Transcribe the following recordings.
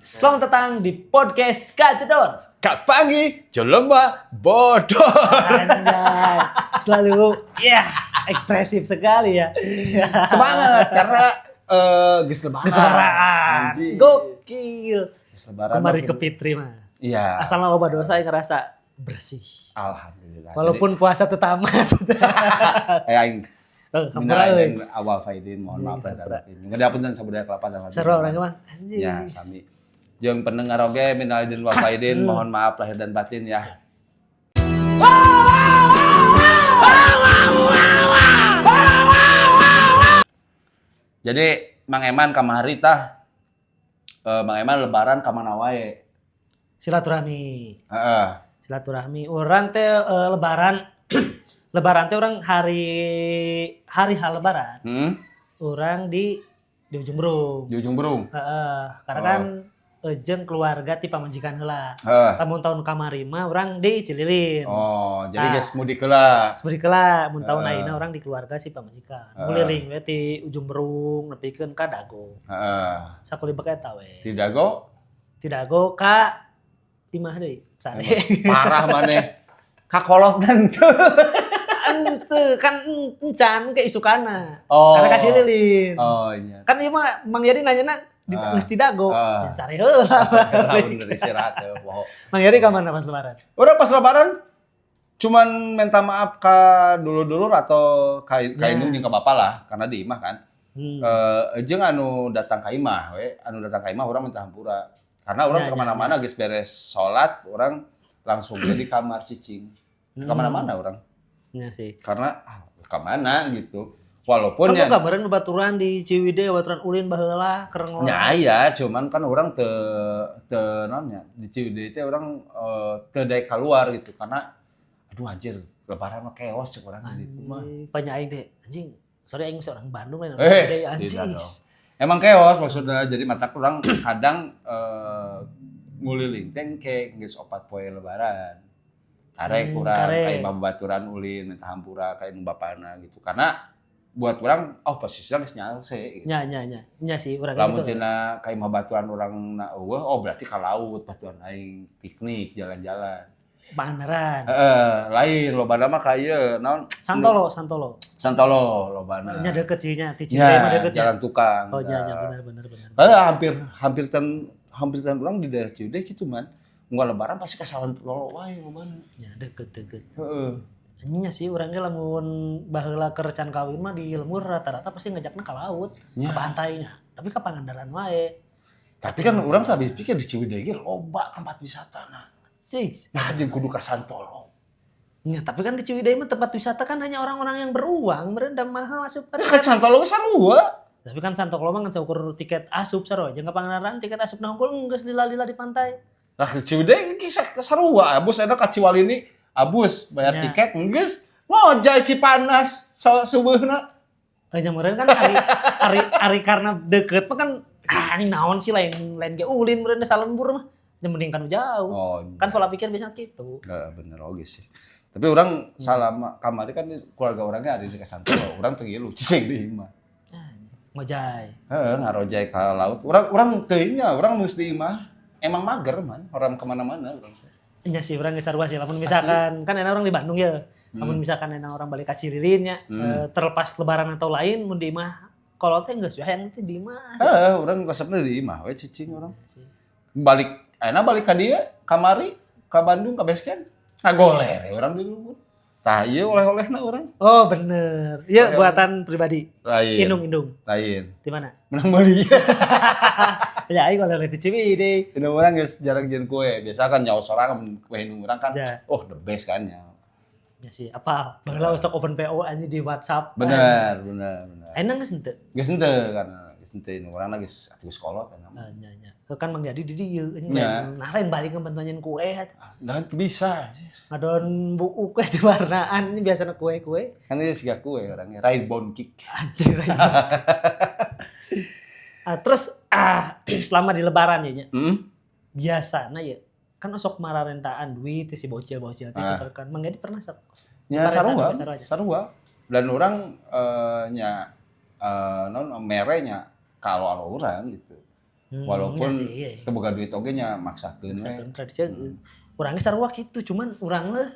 Selamat datang di podcast Kajedor. Kapanggih jelema bodor. Anjay, selalu ya ekspresif sekali ya. Semangat karena geus lebaran. Geus lebaran. Anjing. Gokil. Geus lebaran. Kemarin ke Fitri mah. Iya. Asal loba dosa yang ngerasa bersih. Alhamdulillah. Walaupun puasa tetap tamat. Jadi, aing Hampura minal euy. aidin wal faizin, mohon maaf lahir dan batin. Juga diapunten sabudaya kelapa dan Seru orang mah. Anjing. Ya, sami. Jeung pendengar oge minal aidin wal faizin, mohon maaf lahir dan batin ya. Jadi Mang Eman kamari tah, Mang Eman lebaran ka mana wae? Silaturahmi. Heeh. Silaturahmi. Urang teh lebaran lebaran teh urang hari hari H lebaran. Urang di Ujung Berung. Di Ujung Berung. Heeh, karena kan jeung keluarga ti pamajikan heula. Lamun tahun kamari mah urang di Cililin. Oh, jadi Nah. geus mudik heula. Mudik heula, mun tahun ayeuna urang di keluarga si pamajikan. Muliling we ti Ujung Berung nepikeun ka Dago. Sakulibek eta we. Ti Dago? Ti Dago ka imah deui, sare. Parah maneh. Kakolot teu. Ente kan encan ke isukana. Oh. Karena ka Cililin. Oh iya. Kan ieu mah Mang Yadi nanyana di geus ti Dago. Ya sare heula. Bener istirahat ya, poho. Mang Yadi ka mana pas lebaran? Urang pas lebaran cuman minta maaf ka dulur-dulur atau ka indung jeung ka bapak lah, karena di imah kan. Jeung anu datang ka imah we, anu datang ka imah urang minta hampura. Karena urang kemana-mana geus beres salat, urang langsung jadi kamar cicing. Kemana-mana urang. Ya sih. Karena ke mana gitu. Walaupun Kan ya gambaran baturan di Ciwidey, baturan ulin baheula keur ngolong. Nya iya, cuman kan urang teu teu naon nya, di Ciwidey teh urang teu daek keluar gitu karena aduh anjir, lebaran mah keos cek urang di ditu mah. Anjing, banyak aing teh. Anjing, sorry aing masih orang Bandung lain orang Eh, Ciwidey, anjing. tidak dong. Emang keos maksudnya, jadi mata urang kadang nguliling teh engke geus 4 poe lebaran. Karek urang karek. ka imah babaturan ulin minta hampura ka indung bapana gitu. Karena buat urang oh posisinya geus nyalse gitu. Nya nya nya. Nya sih urang Lamun gitu. tina ka imah baturan urang na euweuh, oh berarti ka laut baturan aing piknik jalan-jalan. Pangandaran. Heeh, lain lobana mah ka ieu naon? Santolo, Santolo. Santolo lobana. Nya deket sih nya, ti Ciwidey mah Ya, deket ya. jalan tukang. Oh nya nya Tah. benar benar benar. Karena hampir hampir tan hampir tan urang di daerah Ciwidey gitu man. Unggal lebaran pasti ka Santolo wae lobana. Nya deket deket. Heeh. Nya sih urang ge lamun baheula keur can kawin mah di lembur rata-rata pasti ngajakna ka laut, Nya. ke pantainya. Tapi ka Pangandaran wae. Tapi kan urang teh habis pikir di Ciwidey ge loba tempat wisata nah. Six. Nah, jeung kudu ka Santolo. Ya, tapi kan di Ciwidey mah tempat wisata kan hanya orang-orang yang beruang, meureun da mahal asup Ya kan Santolo ge sarua. Tapi kan Santolo mah ngan saukur tiket asup sarua jeung ka Pangandaran tiket asup na hungkul geus lila-lila di pantai. Lah ke Ciwidey ge sarua, abus enak ka Ciwalini, abus bayar tiket geus ngojay Cipanas subuhna. Eh nya meureun kan ari ari ari karena deket mah kan ah ini naon sih lain lain ge ulin meureun salembur mah. Yang mending kan jauh. Oh, Kan pola pikir biasanya gitu. Heeh, bener oge sih. Tapi urang salama kamari kan keluarga orangnya ada di Santolo, urang teu ngilu cicing di imah. Ngojay. Heeh, ngarojay ka laut. Urang urang teuing nya, urang geus di imah. Emang mager man, orang kemana-mana urang teh. Nya sih urang geus sarua sih lamun misalkan kan enak orang di Bandung ya. Lamun misalkan enak orang balik ka Cililin nya, terlepas lebaran atau lain mun di imah kalau teh geus we hayang teh di imah. Heeh, urang resepna di imah we cicing urang. Sih. Balik ayeuna balik ka dieu, kamari ka Bandung ka base camp. Ngagoler we urang di lembur. Tah ieu oleh-olehna urang. Oh bener. Iya Oleh-oleh. buatan pribadi. Lain. Indung-indung. Lain. Di mana? Menang meuli. Ya aing oleh-oleh di Ciwidey. Indung urang geus jarang jieun kue. Biasa kan nyawa sorangan kue indung urang kan. Ya. Oh, the best kan ya. Ya sih, apa? Baheula sok open PO anjing di WhatsApp. Bener, bener, bener. Ayeuna geus henteu. Geus henteu karena geus henteu indung urang geus atuh geus kolot eta mah. Ah, nya nya. Kan Mang Jadi di dieu anjing. Nya. Nah lain balik ngebantuan kue. Nah, teu bisa. Ngadon buku kue di warnaan ini biasanya kue-kue. Kan ini siga kue orangnya, rainbow cake. Anjir. Ah, terus selama di lebaran ya nya. Biasana ya kan osok mararentaan duit si bocil-bocil teh kan. Mang Jadi pernah sok Nya Sarua, sarua, sarua aja. Sarua. Dan urang nya non mere nya kalau alo urang gitu. Walaupun iya sih, iya. teu boga duit oge nya maksakeun we. Misalkan tradisi urangnya sarua gitu, cuman urang mah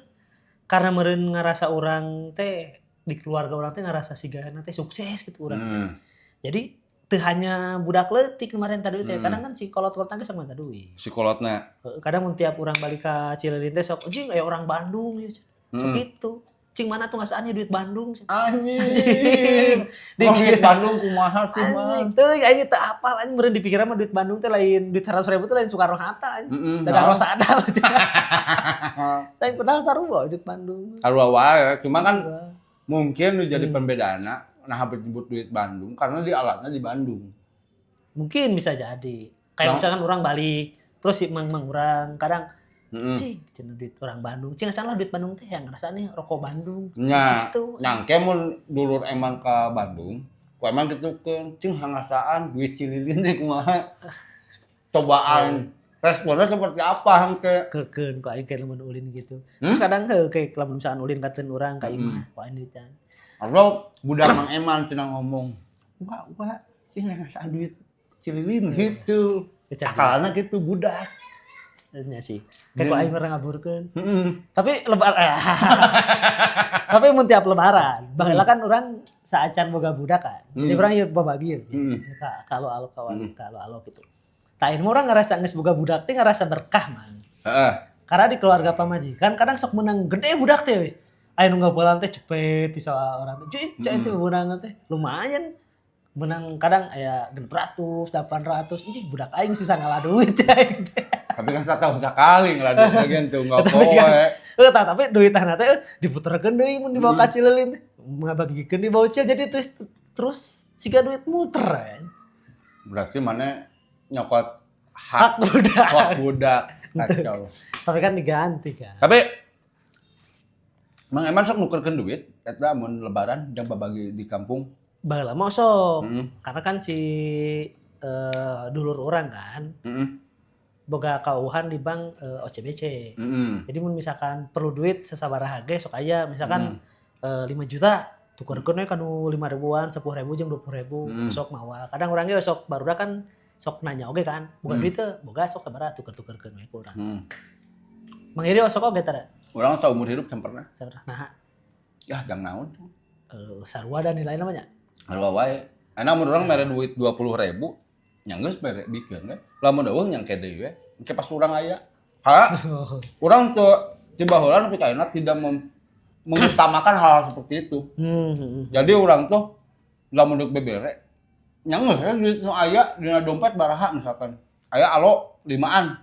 karena meureun ngerasa urang teh di keluarga urang teh ngerasa sigana teh sukses gitu urang. Jadi teu hanya budak leutik kemarin tadi teh, kadang kan si kolot-kolot teh sok minta duit. Si kolotna. Kadang mun tiap urang balik ka Cililin teh sok, "Anjing, aya orang Bandung ya." Sok gitu. "Cing, mana tuh ngasaannya duit Bandung?" Anjing. Di Wong duit Bandung kumaha sih, Anjing, Man? teuing aing teu apal anjing, meureun dipikiran mah duit Bandung teh lain duit 100.000 teh lain Soekarno Hatta anjing. Dadah Rosada. Tapi padahal sarua duit Bandung. Sarua wae, cuma kan mungkin nu jadi pembedaanna nah nyebut duit Bandung karena di alatnya di Bandung. Mungkin bisa jadi. Kayak misalkan orang balik, terus si mang-mang orang kadang, "Cing, cenah duit orang Bandung. Cing, salah duit Bandung teh yang ngerasanya rokok Bandung." Nya, Gitu. Nyangke mun dulur eman ke Bandung, ku eman kitu keun, "Cing, hangasaan duit Cililin teh kumaha?" Cobaan responnya seperti apa hangke? Kekeun ku aing kayak lamun ulin gitu. Terus kadang heuh kayak lamun misalkan ulin katen urang ka imah, ku aing dican. Atau budak Mang Eman cenah ngomong, "Wah, wah, cing hangasaan duit Cililin," gitu. Bisa. Akalana gitu budak. Nya sih. Kayak ku aing pernah ngaburkeun. Tapi lebaran, tapi mun tiap lebaran, baheula kan urang saacan boga budak kan. Jadi urang ieu babagi ya. Kalau alo kawan, kalau alo gitu. Tah, ini urang ngerasa geus boga budak teh ngerasa berkah, Man. Karena di keluarga pamajikan kadang sok menang gede budak teh we. Aya nu ngabolan teh cepet di orang teh. Cuy, cai teh menang teh lumayan. Menang kadang aya 600, 800. Anjing, budak aing bisa ngalah duit cai teh. Tapi kan tahun sekali ngeladuk lagi tuh nggak Tapi kan- poe. Tah, tapi duitanna teh diputerkeun deui mun dibawa ka Cililin teh. Ngabagikeun di bocil, jadi terus terus siga duit muter ya. Berarti mana nyokot Hak hak budak. Hak budak kacau. Tapi kan diganti kan. Tapi Mang Eman sok nukerkeun duit eta mun lebaran jang babagi di kampung? Baheula mah sok. Karena kan si dulur urang kan boga kauhan di bank OCBC. Jadi mun misalkan perlu duit sesabaraha ge sok aya, misalkan 5 juta tukerkeun we kanu 5 ribuan, 10 ribu jeung 20 ribu, sok mawa. Kadang urang ge sok barudak kan sok nanya oge kan, "Boga duit teu?" "Boga, sok sabaraha?" Tuker-tukerkeun we ku urang. Mang Iri sok oge tara? Urang saumur hidup can pernah. Sabaraha? Nah, Ya, jang naon. Sarua dan nilai namanya. Sarua wae. Enak mun urang mere duit 20.000, nya geus mere bikeun we. Lamun euweuh nyangke deui we. Engke pas urang aya. Ha, urang teu ti baheula nepi ka ayeuna tidak mengutamakan hal-hal seperti itu. Jadi urang tuh lamun deuk bebere nya geus we duit nu aya dina dompet baraha, misalkan. Aya alo limaan,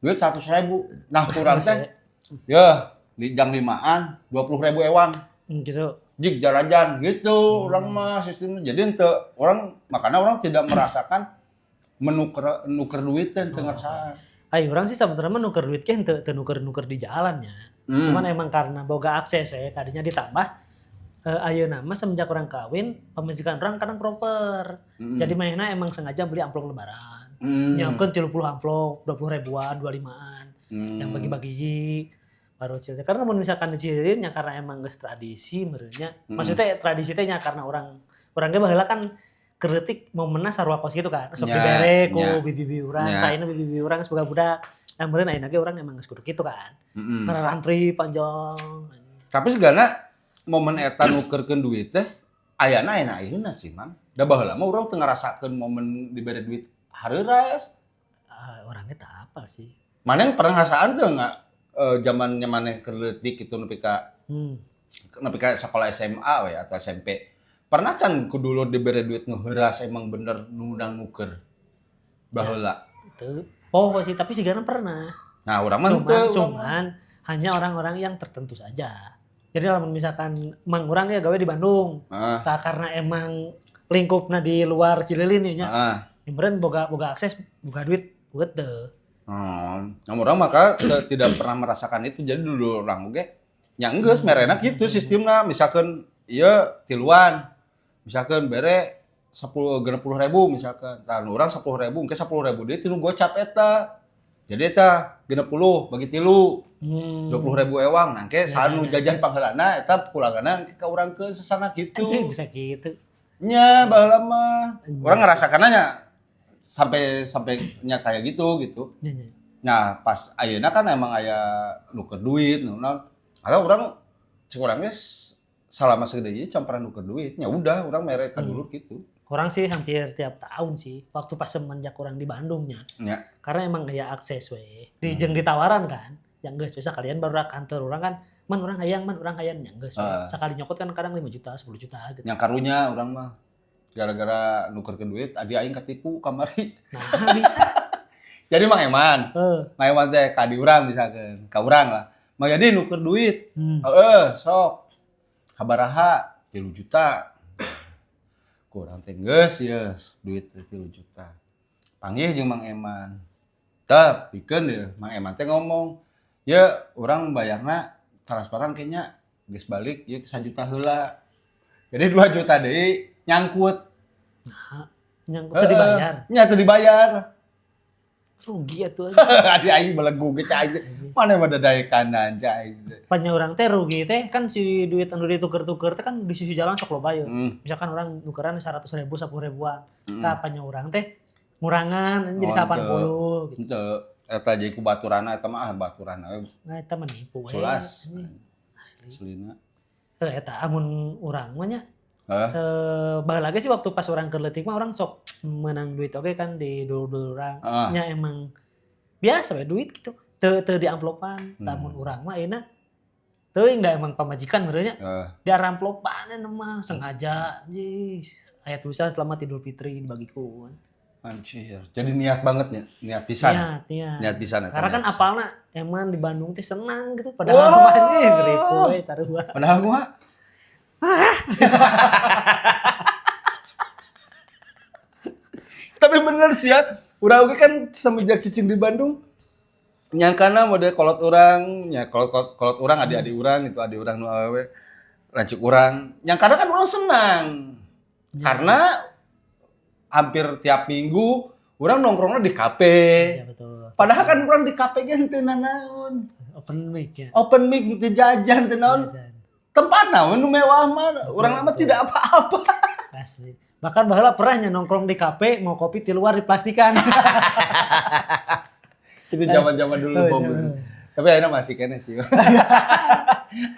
duit 100.000. Nah, kurang teh ya di jang limaan 20.000 ewang. Gitu. Jig jarajan gitu urang mah sistemnya. Jadi ente urang makanya urang tidak merasakan menuker nuker duit teh teu ngerasaan. Ay, urang sih sebenarnya mah nuker duit ke teu teu nuker-nuker di jalannya. Cuman emang karena boga akses ya, tadinya ditambah ayeuna mah semenjak urang kawin, pamajikan urang kadang proper. Jadi mainnya emang sengaja beli amplop lebaran. Nyiapkeun 30 amplop, 20 ribuan, 25-an. Yang bagi-bagi baru cil. Karena mun misalkan di Cililin nya karena emang geus tradisi meureunnya. Maksudnya tradisi teh nya karena urang urang ge baheula kan keur leutik momenna sarua kos gitu kan. Sok dibere ku bibi-bibi urang, tah ayeuna bibi-bibi urang geus boga budak. Nah, meureun ayeuna ge urang emang geus kudu kitu kan. Karena antri panjang. Tapi segala momen eta nukerkeun duit teh ayana ayeuna ayeuna sih, Man. Da baheula mah urang teu ngarasakeun momen dibere duit hareuras. Ah, orangnya tak apa sih. Mana yang pernah ngasaan tuh nggak zamannya maneh keur leutik gitu nepi ka sekolah SMA we atau SMP. Pernah can ku dulur dibere duit nu heuras emang bener nu nuker baheula? Teu poho sih, tapi sigana pernah. Nah, urang mah Cuman, henteu, urang mah. Cuman hanya orang-orang yang tertentu saja. Jadi lamun misalkan mang urang ya gawe di Bandung, tak karena emang lingkupna di luar Cililin ya nya. Ya meureun boga boga akses, boga duit, boga teu. Oh, nah, urang maka tidak pernah merasakan itu. Jadi dulu urang oge nya enggeus merena gitu sistemna. Misalkan ieu tiluan, misalkan bere 10 60.000 misalkan. Tah, nu urang 10.000, engke 10.000 deui tinu gocap eta. Jadi eta 60 bagi tilu, 20.000 ewang. Nah, engke sanu jajan pangheulana eta pulanganna engke ka urang ke sesana gitu. Anjing, bisa gitu. Nya baheula mah. Urang ngerasakanna nya Sampai sampainya kayak gitu gitu. Nya, nya. Nah, pas ayeuna kan emang aya nuker duit, nu naon. Atau urang cek urang ge selama segede ieu can pernah nuker duit. Ya udah, urang mere ka dulur gitu. Urang sih hampir tiap tahun sih. Waktu pas semenjak urang di Bandungnya. Karena emang aya akses we. Di jeung ditawaran kan. Yang geus bisa kalian baru kantor urang kan, man urang hayang, man urang hayang, yang geus we. Sekali nyokot kan kadang 5 juta, 10 juta gitu. Yang karunya urang mah gara-gara nukerkeun duit adi aing katipu kamari. Nah, bisa. Jadi Mang Eman, Mang Eman teh ka di urang misalkan, ka urang lah. Mang jadi nuker duit. Heeh, sok. Habaraha 3 juta. Kurang teh geus ya duit teh 3 juta. Panggih jeung Mang Eman. Tep, pikeun ya Mang Eman teh ngomong, "Ya, urang bayarna transparan kayaknya geus balik ya 1 juta heula." Jadi 2 juta deui nyangkut. Nah, nyangkut teu dibayar. Nya teu dibayar. Rugi atuh. Adi aing belegu ge cai teh. Mana mah dadaekanan cai teh. Panya urang teh rugi teh kan si duit anu dituker-tuker teh kan di sisi jalan sok loba ye. Hmm. Misalkan urang nukeran 100 ribu, 10 ribuan. Tah panya urang teh ngurangan jadi Oh, 80 gitu. Henteu. Eta jadi ku baturana eta mah ah baturana we. Nah, eta menipu we. Culas. Asli. Aslina. Eh, eta amun urang mah nya Hah? eh baheula ge sih waktu pas urang keur leutik mah urang sok menang duit oke kan di dulur-dulur urang. Nya emang biasa we duit gitu. Teu teu di amplopan. Tah mun urang mah ayeuna teuing da emang pamajikan meureun nya. Di amplopan mah sengaja anjing. Aya tulisan selamat Idul Fitri dibagiku. Anjir. Jadi niat banget ya, niat pisan. Niat, niat. Niat pisan eta. Karena kan niat pisan. apalna emang di Bandung teh senang gitu padahal mah anjing ripu we sarua. Padahal gua tapi bener sih ya, urang oge kan semenjak cicing di Bandung nyangkana mode kolot urang, nya kolot kolot, kolot urang adik-adik urang itu adik urang nu awewe lanceuk urang. Nyangkana kan urang senang. Karena hampir tiap minggu urang nongkrongnya di kafe. Iya betul. Padahal kan urang di kafe ge henteu nanaon. Open mic ya. Open mic henteu jajan teu naon. Jajan. Tempat naon nu mewah mah urang mah tidak apa-apa. Asli. Bahkan baheula pernah nya nongkrong di kafe mau kopi di luar diplastikan. Itu zaman-zaman dulu Oh, bom. zaman. Tapi akhirnya masih kene sih.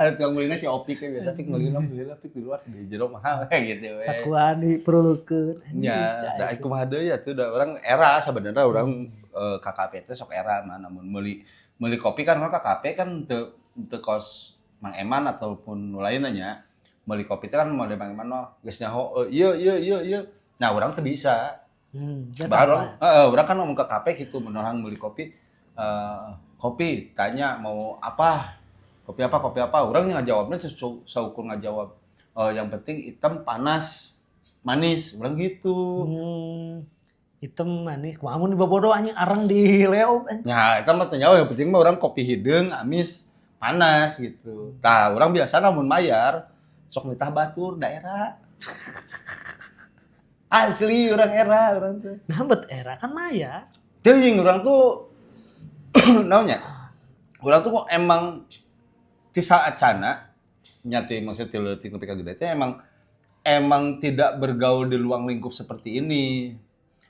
Ada tukang belinya si Opik ya biasa pik beli lah beli lah pik di luar di jero mahal kayak gitu we. Sakuan diperlukeun. Ya, da kumaha deui ya tuh da urang era sebenarnya urang KKP teh sok era mah namun meuli meuli kopi kan urang KKP kan teu teu kos Mang Eman ataupun nu lainna nya. Meuli kopi teh kan model Mang Eman mah geus nyaho ieu ieu ieu ieu. Nah, urang teu bisa. Ya Baru, apa? heeh, urang kan ngomong ke kafe gitu, mun orang beli kopi, kopi, tanya mau apa, kopi apa, urang ngajawabnya saukur ngajawab, yang penting hitam, panas, manis, urang gitu. Hitam manis, kumaha mun dibobodo anjing arang di leo. Nah, eta mah teu nyaho, yang penting mah urang kopi hideung, amis, panas gitu. Nah, urang biasa mun mayar, sok nitah batur daerah. Asli urang era urang teh. Nah, bet era kan maya. Teuing urang tuh naonnya? Urang tuh kok emang ti saacana nya ti maksudnya ti leutik nepi ka gede teh emang emang tidak bergaul di ruang lingkup seperti ini.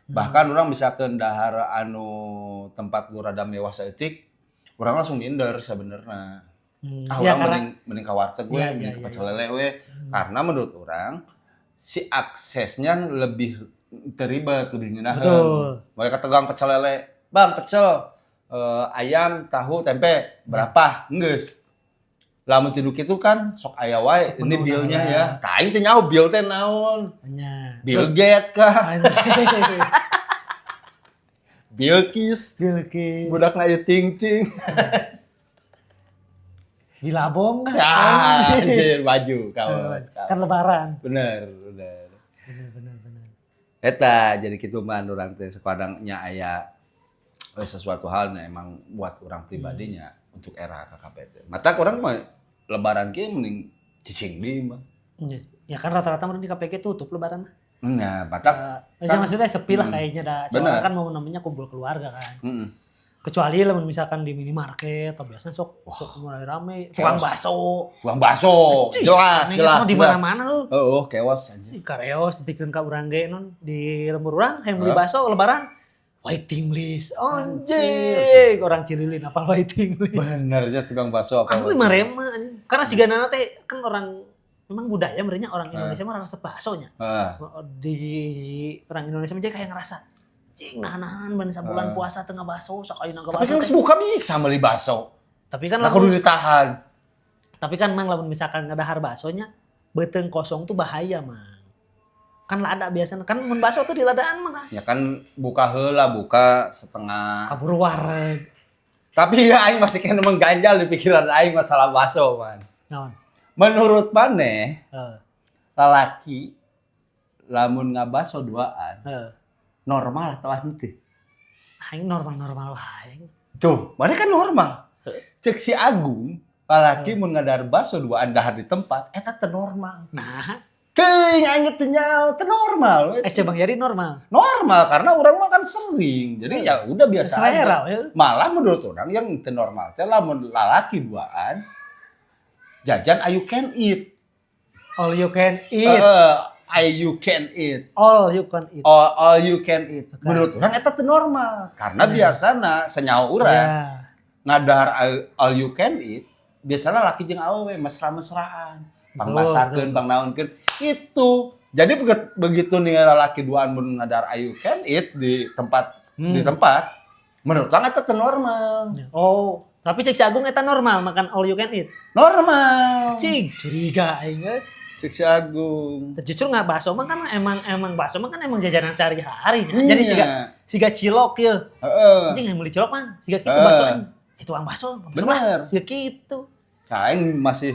Bahkan urang bisa ke dahar anu tempat nu rada mewah saeutik, urang langsung minder sebenarnya. Ah, Ya, urang karena mending mending ka warteg we, mending ke pecel lele we. Karena menurut urang si aksesnya lebih teribet, lebih ngeunaheun. Mereka tegang pecel lele, "Bang, pecel ayam, tahu, tempe, berapa?" Enggeus. Lamun ti nu kitu kan sok aya wae, Sok ini menu billnya nah. ya. Tah aing teh nyaho bill teh naon. Nya. Bill Gates kah? Anjing. Bill Kiss. Bill Kiss. Budakna ieu ting-ting. Bilabong. Ya, anjir baju kawas. Kan lebaran. Bener, bener. Bener, bener, bener. Eta jadi kitu mah urang teh sakadang nya aya sesuatu hal emang buat urang pribadinya untuk era KKP teh. Mata urang mah lebaran kieu mending cicing di mah. Iya. Ya kan rata-rata mah di KPK tutup lebaran mah. Nah, batak Eh, maksudnya sepi lah kayaknya dah. Soalnya Bener. kan mau namanya kumpul keluarga kan. Kecuali lamun misalkan di minimarket atau biasanya sok sok mulai rame tukang Chaos. Bakso. Tukang bakso. Cis, Jelas, aneh, jelas, mah di jelas. mana-mana tuh. Oh, chaos anjing. Si kareos dipikeun ka urang ge non di lembur urang yang beli Hah? bakso lebaran waiting list. Anjing, orang Cililin apal waiting list. Benernya tukang bakso apa? Asli marema anjing. Karena si ganana teh kan orang memang budaya merenya orang Indonesia mah resep baksonya. Di orang Indonesia mah jadi kayak ngerasa cing nahan-nahan ban sabulan puasa tengah bakso sok ayeuna Tapi bakso kan teh. Geus buka bisa beli bakso. Tapi kan Nah, kudu lamun, ditahan. Tapi kan mang lamun misalkan ngadahar baksonya beuteung kosong tuh bahaya, Mang. Kan lada biasanya kan mun bakso tuh di ladaan mah. Ya kan buka heula, buka setengah. Kabur wareg. Tapi ya aing masih kena mengganjal di pikiran aing masalah bakso, man. Naon? Menurut maneh, lalaki lamun ngabaso duaan normal atau henteu? Aing normal-normal wae. Tuh, maneh kan normal. Cek si Agung, lalaki mun ngadahar bakso duaan dahar di tempat, eta teu normal. Nah, Teuing aing teu nyaho, teu normal we. Eh Bang Yadi normal. Normal karena orang mah kan sering. Jadi ya udah biasa aja. Selera we. Malah menurut orang yang teu normal teh lamun lalaki duaan jajan all you can eat. All you can eat. All you can eat. All you can eat. All you can eat. Oke. Menurut orang eta teu normal karena biasana senyawa urang ngadahar all you can eat biasanya laki jeung awewe mesra-mesraan, pangmasakeun, pangnaonkeun itu. Jadi begitu, begitu nih laki duaan mun ngadahar all you can eat di tempat di tempat, menurut orang eta teu normal. Oh, tapi cek si Agung eta normal makan all you can eat. Normal. Cing, curiga aing euy. Cek si Agung. Justru nggak bakso mah kan emang emang bakso mah kan emang jajanan sehari-hari. Jadi siga siga cilok ya. Anjing yang beli cilok mah siga kitu bakso anjing. Itu tukang bakso. Bener. Siga kitu. Nah, aing masih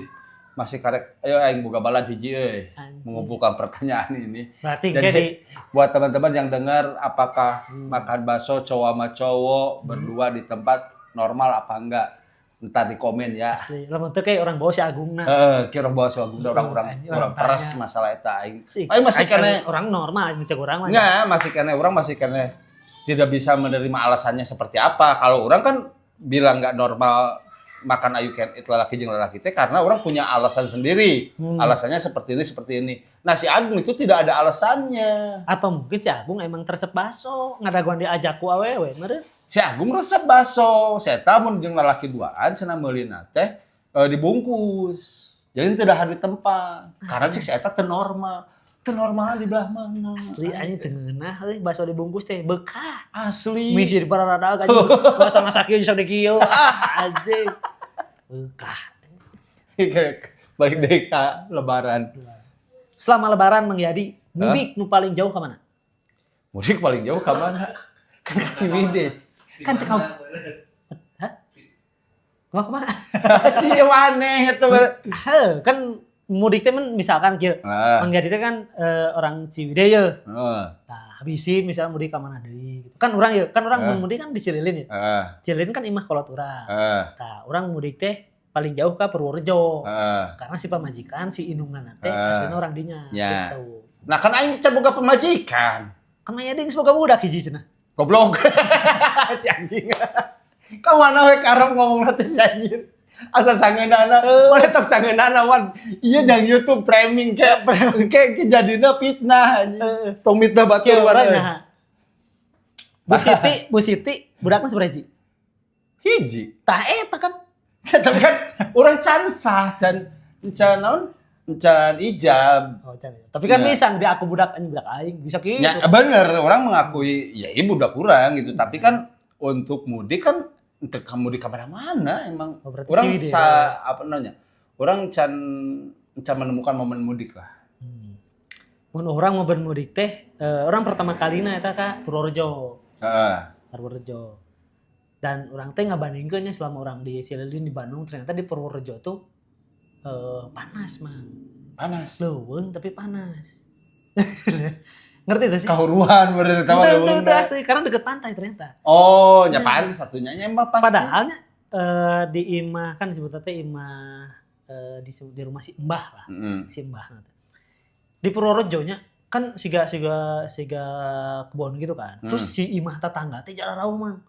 masih karek ayo aing boga balad hiji euy. Anjing. Mengumpulkan pertanyaan ini. Berarti Jadi kayak di buat teman-teman yang dengar, apakah makan bakso cowok sama cowok berdua di tempat normal apa enggak? Ntar di komen ya. Asli. Lamun teu kayak orang bawa si Agungna. Heeh, kira bawa si Agung orang-orang Anjing, orang orang peres tanya. Masalah eta aing. Sih, Aing masih aing kene orang normal cek urang mah. Enggak, masih kene orang masih kene tidak bisa menerima alasannya seperti apa. Kalau orang kan bilang nggak normal makan all you can eat lelaki jeung lelaki teh karena orang punya alasan sendiri. Alasannya seperti ini, seperti ini. Nah, si Agung itu tidak ada alasannya. Atau mungkin si Agung emang resep bakso, ngadaguan diajak ku awewe, meureun. Si Agung resep bakso. Saya mun jeung lalaki duaan cenah meulina teh dibungkus. Jadi tidak harus di tempat. Karena cek si eta teu normal. Teu normal di belah mana? Asli anjing teu ngeunah euy bakso dibungkus teh bekah. Asli. Mie jadi pararadag anjing. Masa masak ieu bisa kieu. Ah anjing. Bekah. Balik deui ka lebaran. Selama lebaran, Mang Yadi, mudik nu paling jauh ke mana? Mudik paling jauh ke mana? Kan ke Ciwidey. Kan teu Hah? Kumaha kumaha? Si maneh eta mah. Heuh, kan mudik teh men misalkan kieu. Mang Yadi teh kan orang Ciwidey ye. Nah, habisin misalnya mudik ke mana deui gitu. Kan urang ya, kan urang mun mudik kan di Cililin ya. Cililin kan imah kolot urang. Nah, urang mudik teh paling jauh ke Purworejo. Karena si pamajikan si indungan teh aslinya orang dinya gitu. Nah, kan aing can boga pamajikan. Kan Mang Yadi geus boga budak hiji cenah. Goblok. Si anjing. Ka mana we karep ngomong teh si anjing. Asa sangeunana, mana tok sangeunana wan. Iya jang YouTube framing kayak kayak kejadianna fitnah anjing. Tong mitnah batur Kieu wan urang euy. nah. Bu Siti, Bu Siti, budakna sabaraha hiji? Hiji. Tah eta kan. Tapi kan urang can sah, can can naon? Can ijab. Oh, can. Tapi kan Ya. bisa di aku budak anjing budak aing bisa kitu. Ya bener, orang mengakui ya ibu budak kurang gitu. Tapi kan untuk mudik kan untuk kamu mudik ke mana-mana emang. Oh, berarti Orang Ciwidey, sa apa namanya? Orang can can menemukan momen mudik lah. Mun urang mau bermudik teh, urang pertama kalina eta ka Purworejo. Purworejo. Dan urang teh ngabandingkeun nya selama urang di Cililin, di Bandung, ternyata di Purworejo tuh panas, Mang. Panas. Leuweung tapi panas. Ngerti tuh sih? Kahuruan bener eta mah Itu, leuweung itu asli karena deket pantai ternyata. Oh, nya pantes satunya nya mah pasti. Padahalnya di imah kan disebutnya teh imah di rumah si Mbah lah, si Mbah. Di Purworejo nya Kan siga siga siga kebon gitu kan. Terus si imah tetangga teh jararauh, Mang.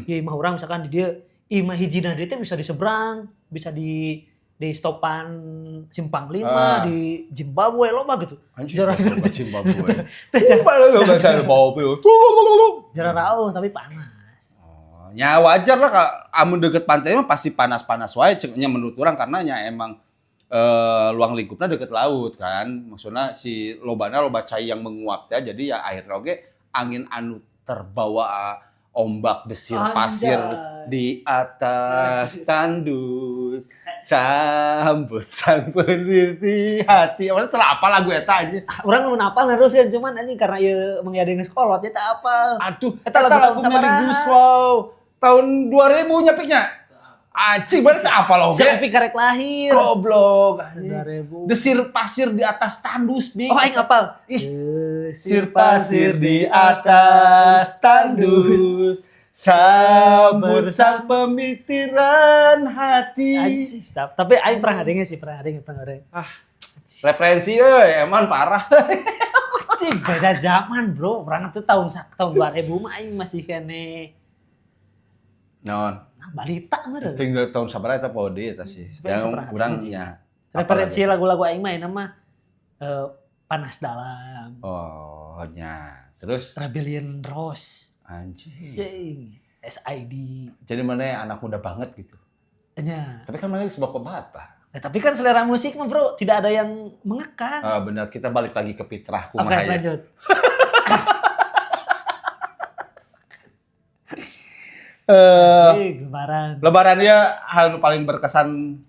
Ya imah urang misalkan di dieu, imah hijina dieu teh bisa di seberang, bisa di stopan Simpang Lima, di Zimbabwe loba gitu. Anjir, Zimbabwe. Teh jararauh tapi panas. Oh, ya wajar lah kak, amun deket pantai mah pasti panas-panas wae cek nya menurut urang karena nya emang luang lingkupnya deket laut kan. Maksudnya si lobana loba cai yang menguap ya, jadi ya akhirnya oge angin anu terbawa ombak desir pasir di atas tandus sambut sang peniti hati. Mana terapa lagu eta aja. Urang nu apal nerusin cuman anjing karena ieu Mang Yadi geus kolot ya teu apal. Aduh, Eta eta lagu tahun lagu Melly sabaraha? Goeslaw tahun 2000 nyepiknya. Anjing, berarti apa lo? Si Opi karek lahir. Goblok anjing. 2000. Desir pasir di atas tandus, Bing. Oh, aing apal. Ih. Desir Desir pasir di atas tandus sambut sang pemitiran hati. Anjing, stop. Tapi aing pernah ngadenge sih, pernah ngadenge, pernah ngadenge. Referensi euy, emang parah. Anjing, beda zaman, Bro. Urang tuh tahun tahun 2000 mah aing masih keneh Naon? nah, balita meureun. Tinggal tahun sabaraha eta poho deui eta sih. Tapi Yang pernah urang sih. nya. Referensi lagu-lagu aing mah ayeuna mah Panas Dalam, Oh, nya. Terus Rebellion Rose, anjing. cing, SID. Jadi mana anak muda banget gitu. Nya. Tapi kan mana sebab bapak. Nah, tapi kan selera musik mah, Bro, tidak ada yang mengekang. Ah, benar, kita balik lagi ke fitrah Oke, kumaha ya. lanjut. Ih, lebaran. Lebaran ya hal nu paling berkesan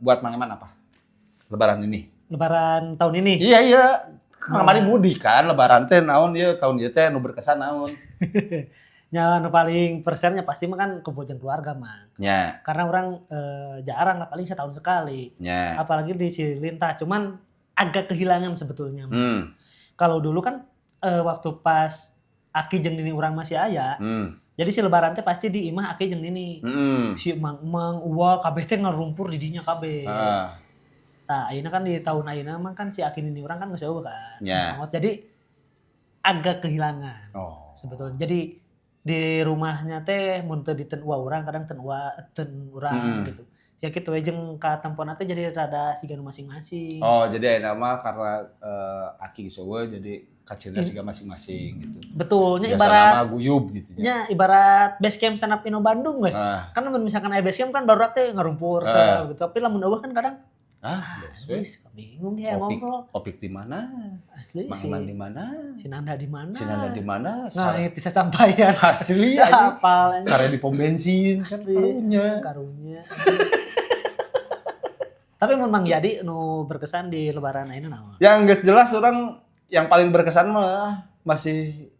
buat Mang Eman apa? Lebaran ini. Lebaran tahun ini. Iya. Kemarin mudik kan lebaran teh naon ieu tahun ieu teh nu berkesan naon. Nya nu paling persennya pasti mah kan kumpul jeung keluarga, Mang. Nya, Karena urang jarang lah paling setahun sekali. nya. Apalagi di Cilintah, cuman agak kehilangan sebetulnya. Mang. Kalau dulu kan waktu pas Aki jeung Nini urang masih aya, jadi si lebaran teh pasti di imah Aki jeung Nini. Si emang-emang, uwa kabeh teh ngarumpur di dinya kabeh. Nah, ayeuna kan di tahun ayeuna mah kan si Aki Nini urang kan geus euweuh kan. Ya. Geus maot. Jadi agak kehilangan sebetulnya. Jadi di rumahnya teh mun teu di ten uwa urang kadang ten uwa ten urang gitu. Ya kitu we jeung ka tempona teh jadi rada siga nu masing-masing. Oh, jadi ayeuna mah karena Aki geus euweuh jadi kacirna siga masing-masing gitu. Betulnya Biasa ibarat nama guyub gitu nya. nya ibarat base camp stand up Inno Bandung we. Ah, Kan mun misalkan aya base camp kan baru teh ngarumpur sel gitu. Tapi lamun euweuh kan kadang ah, beres we. anjis bingung ya Opik, ngobrol. Opik di mana? Asli Mang si Eman di mana? si Nanda di mana? Si Nanda di mana? Nah, Sare bisa sampaian. asli anjing. Apal anjing. Sare di pom bensin kan Asli. karunya. Karunya. Tapi mun Mang Yadi nu berkesan di lebaran ayeuna naon? Yang geus jelas urang yang paling berkesan mah masih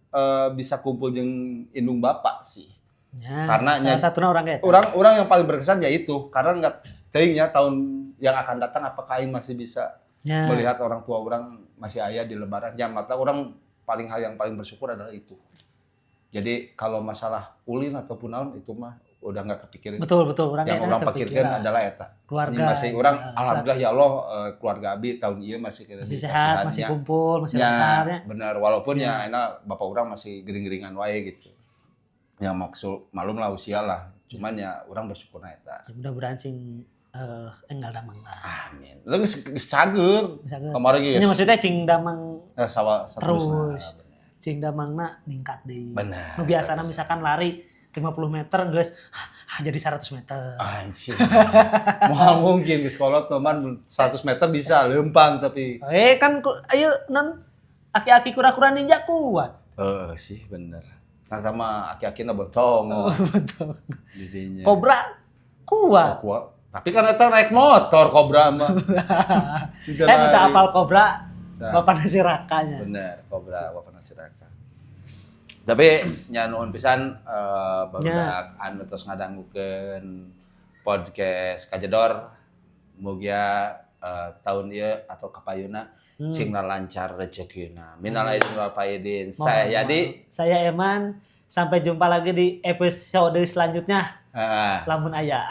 bisa kumpul jeung indung bapak sih. Ya, Karena salah satunya orang kayak Orang-orang yang paling berkesan ya itu karena nggak teuing nya tahun yang akan datang apakah aing masih bisa ya. melihat orang tua urang masih aya di lebaran. Ya mata urang paling hal yang paling bersyukur adalah itu. Jadi kalau masalah ulin ataupun naon itu mah udah nggak kepikirin. Betul betul orang Yang kayaknya urang pikirkan terpikiran. adalah eta. Keluarga. Ini masih urang Ya, alhamdulillah ya Allah keluarga abi tahun ieu masih kena masih sehat, masih kumpul, masih ya, lancar ya. benar walaupun ya enak bapak urang masih gering-geringan wae gitu. Ya maksud malum lah usia lah. Cuman ya urang bersyukur na eta. Ya, mudah-mudahan sing enggal damang lah. Amin. Lu geus geus cager. Misalkan, Kemarin ini geus maksudnya cing damang sawa saterusna. terus. Cing damangna ningkat deui. Benar. Nu biasana misalkan lari 50 meter geus jadi 100 meter. Anjir. Moal mungkin geus kolot teman 100 meter bisa lempang tapi Eh kan ayo non aki-aki kura-kura ninja kuat. Heeh sih bener. Kan sama aki-akina botong. Oh, betul. Jadinya. Kobra kuat. Oh, kuat. Tapi kan eta naik motor kobra mah. Tidak Eh minta lari. apal kobra, Sa- Bapak nasi rakanya. Bener, kobra Bapak nasi raka. Tapi nya nuhun pisan barudak anu tos ngadangukeun podcast Kajedor. Mugia tahun ieu atau kapayuna cing lancar rezekina. Minal aidin wal faidin. Saya Yadi. Saya Eman. Sampai jumpa lagi di episode selanjutnya. Heeh. Lamun aya.